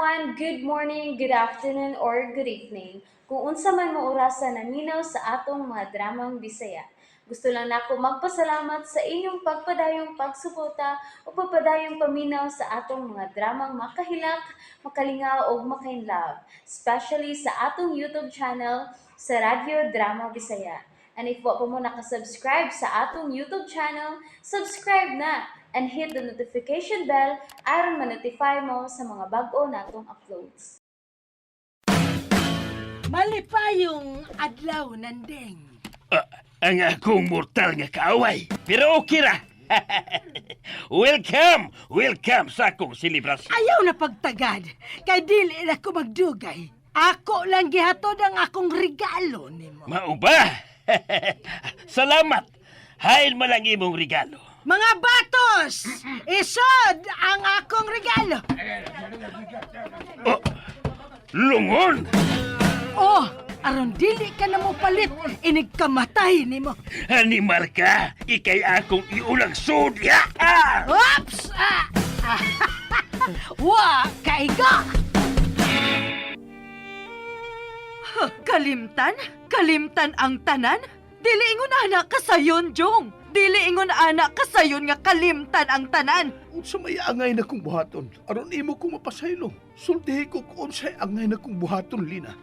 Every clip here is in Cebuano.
Everyone! Good morning, good afternoon, or good evening. Kung unsa man mo orasa naminaw sa atong mga dramang Bisaya. Gusto lang nako magpasalamat sa inyong pagpadayong pagsuporta o pagpadayong paminaw sa atong mga dramang makahilak, makalingaw ug makainlove, especially sa atong YouTube channel sa Radyo Drama Bisaya. And if wa pa mo nakasubscribe sa atong YouTube channel, subscribe na and hit the notification bell aron ma-notify mo sa mga bag-o natong uploads. Malipayong adlaw, Nandeng. Ah, ang akong mortal nga kaaway. Pero okay ra. Welcome! Welcome sa akong selebrasyon. Ayaw na pagtagad, kay dili na ko magdugay. Ako lang gihatod ang akong regalo nimo. Mao ba? Salamat. Hain man lang imong regalo. Mga batos, isod ang akong regalo. Oh, lungon! Oh, aron dili ka na mo palit, inig kamatay nimo. Animal ka! Ikay akong iulang sudya! Ah! Oops! Ah! Wa, kaiga! Kalimtan? Kalimtan ang tanan? Dili ingon anak kasayon, Jong. Dili ingon anak kasayon nga kalimtan ang tanan. Unsa may angay na kong buhaton? Aron imo kong mapasaylo. Sultihi ko kung unsay angay na kong buhaton, Lina.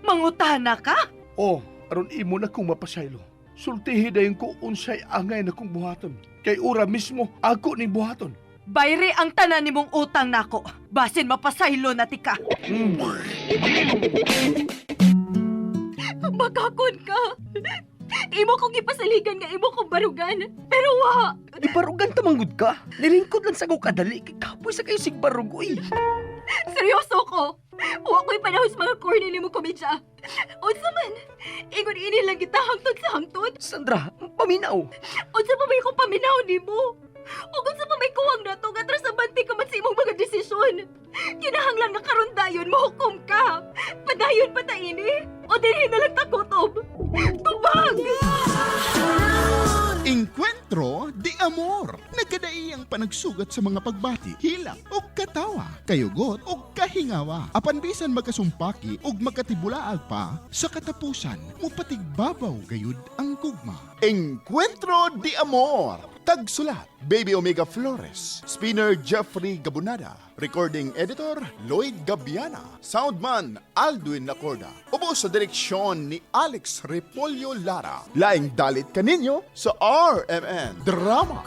Mangutana ka? O, aron imo na kong mapasaylo. Sultihi dayon ko unsay angay na kong buhaton. Kay ora mismo ako ning buhaton. Bayri ang tanan nimong utang nako. Basin mapasaylo na tika. Bakakon ka. Imo kong ipasaligan nga imo kong barugan. Pero wa. Ibarugan tamanggod ka. Nilingkod lang sa ko kadali. Kay kapoy sa kayo sig barug, uy. Seryoso ko. Wa ko'y panahon sa mga corny nimo komedya. Unsa man? Ingon ini lang kita hangtod sa hangtod. Sandra, paminaw. Unsa pa may kong paminaw nimo? Ug unsa pa may kuwang nato nga atras abante ka man sa imong mga desisyon. Kinahanglan nga karon dayon mohukom ka. Padayon pa ta ini. O dinhi na lang ta kutob. Tubag! Encuentro de Amor. Nagkadaiyang panagsugat sa mga pagbati, hilak o katawa, kayugot o kahingawa. Apan bisan magkasumpaki ug magkatibulaag pa, sa katapusan, mupatigbabaw gayud ang gugma. Encuentro de Amor. Tagsulat, Baby Omega Flores. Spinner Jeffrey Gabunada. Recording Editor Lloyd Gabiana. Soundman Aldwin Lacorda. Ubos sa direksyon ni Alex Repolyo Lara. Laing dalit kaninyo sa RMN Drama.